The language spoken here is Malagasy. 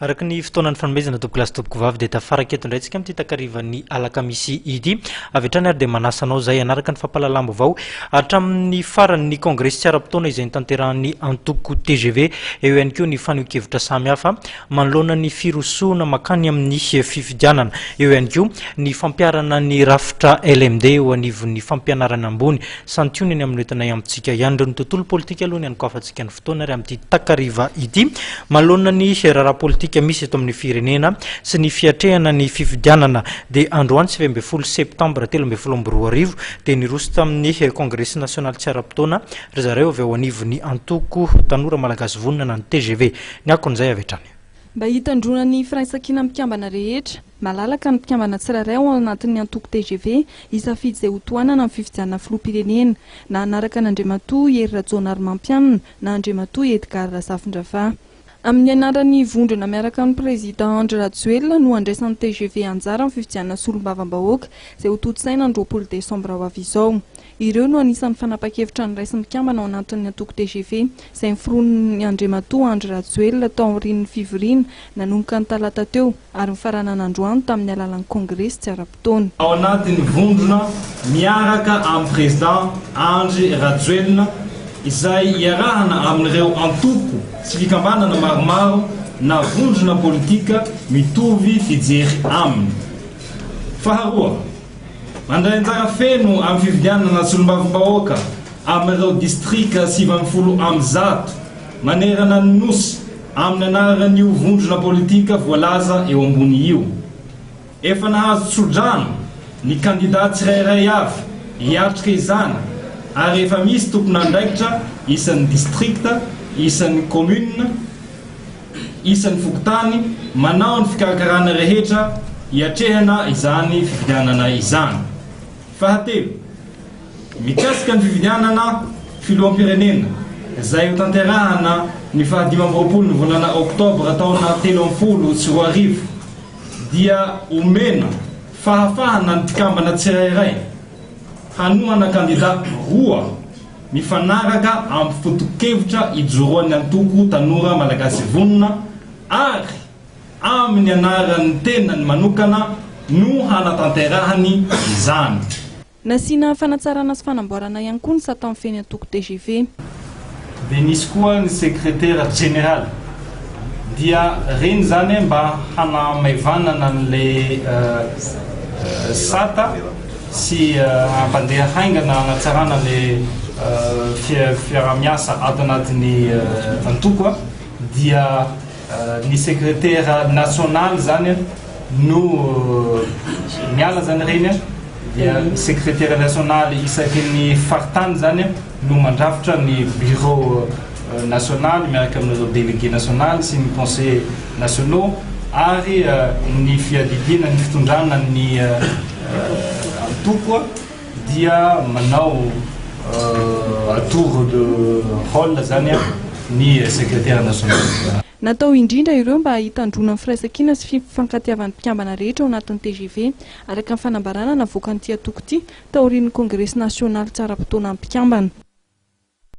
Araka ny fotoana nifanomezana tompokolahy sy tompokovavy dia tafaraka eto indray tsika amin'ity takarivan'ny alakamisy ity. Avy hatrany ary dia manasa anao izay hanaraka ny fampahalalam-baovao hatramin'ny farany ny kongresy tsy ara-potoana izay notanterahan'ny antoko tgv. Eo ihany koa ny fanehoan-kevitra samihafa manoloana ny firosoana mankany amin'ny fifidianana. Eo ihany koa ny fampiharana ny rafitra LMD eo anivon'ny fampianarana ambony. Santionany amin'ny hoentinay amintsika ihany ireo ny tontolo politika aloha ny hanokafantsika ny fotoana ary amin'ity takariva ity. Manoloana ny raharaha politika misy eto amin'ny firenena sy ny fiatrehana ny fifidianana dia androany 19 septambra 2013 dia niroso tamin'ny kongresy nasionaly tsy ara-potoana ry zareo avy ao anivon'ny antoko Tanora Malagasy Vonona na ny tgv. Ny akon'izay avy hatrany. Mba hitandroana ny firaisankina mpikambana rehetra, malalaka ny mpikambana tsirairay ao anatin'ny antoko tgv hisafidy izay ho tohanana amin'ny fifidianana filoham-pirenena, na hanaraka an'Andriamatoa Hery Rajaonarimampianina na Andriamatoa Edgard Razafindravahy. Amin'ny anaran'ny vondrona miaraka amin'ny Prezida Andry Rajoelina no handraisan'ny tgv anjara amin'ny fifidianana solombavambahoaka izay ho tontosaina ny 20 desambra ho avy izao. Ireo no anisan'ny fanapan-kevitra noraisin'ny mpikambana ao anatin'ny antoko tgv, izay noforonin'i Andriamatoa Andry Rajoelina tao aorian'ny fivoriana nanomboka ny talata teo ary nifaranana androany tamin'ny alalan'ny kongresy tsy ara-potoana. Ao anatin'ny vondrona miaraka amin'ny Président Andry Rajoelina izay iarahana amin'ireo antoko sy fikambanana maromaro na vondrona politika mitovy fijery aminy. Faharoa. Mandray anjara feno amin'ny fifidianana solombavambahoaka amin'ireo distrika 190 manerana ny Nosy amin'ny anaran'io vondrona politika voalaza eo ambony io. Efa nahazo tsodrano ny kandida tsirairay avy hiatrika izany ary efa misy tompon'andraikitra isan'ny distrikta, isan'ny commune, isan'ny fokontany manao ny fikarakarana rehetra hiatrehana izany fifidianana izany. Fahatelo, mikasika ny fifidianana filoham-pirenena izay hotanterahana ny faha 25 ny volana oktobra taona 2013 dia omena fahafahana ny mpikambana tsirairay hanohana kandida roa mifanaraka amin'ny foto-kevitra ijoroan'ny antoko Tanora Malagasy Vonona ary amin'ny anaran'ny tenany manokana no hanatanterahany izany. Nasiana fanatsarana sy fanamboarana ihany koa ny sata mifehy ny antoko tgv. Dia nisy koa ny sekretera jeneraly. Dia ireny izany mba hanamaivanana an'ilay sata sy hampandeha haingana hanatsarana ny fiaraha-miasa ato anatin'ny antoko dia ny sekretera nasionaly izany no miala izany ireny dia ny sekretera nasionaly isaky ny faritany izany no mandrafitra ny bureau nasionaly miaraka amin'ireo délégué nasionaly sy ny conseillers nationaux ary ny fiadidiana ny fitondrana ny antoko dia manao à tour de rôle zany ny secrétaire national. Natao indrindra ireo mba hitandroana ny firaisankina sy fifankatiavan'ny mpikambana rehetra ao anatin'ny tgv, araka ny fanambarana navoakan'ity antoko ity taorian'ny kongresy nasionaly tsy ara-potoana ny mpikambana.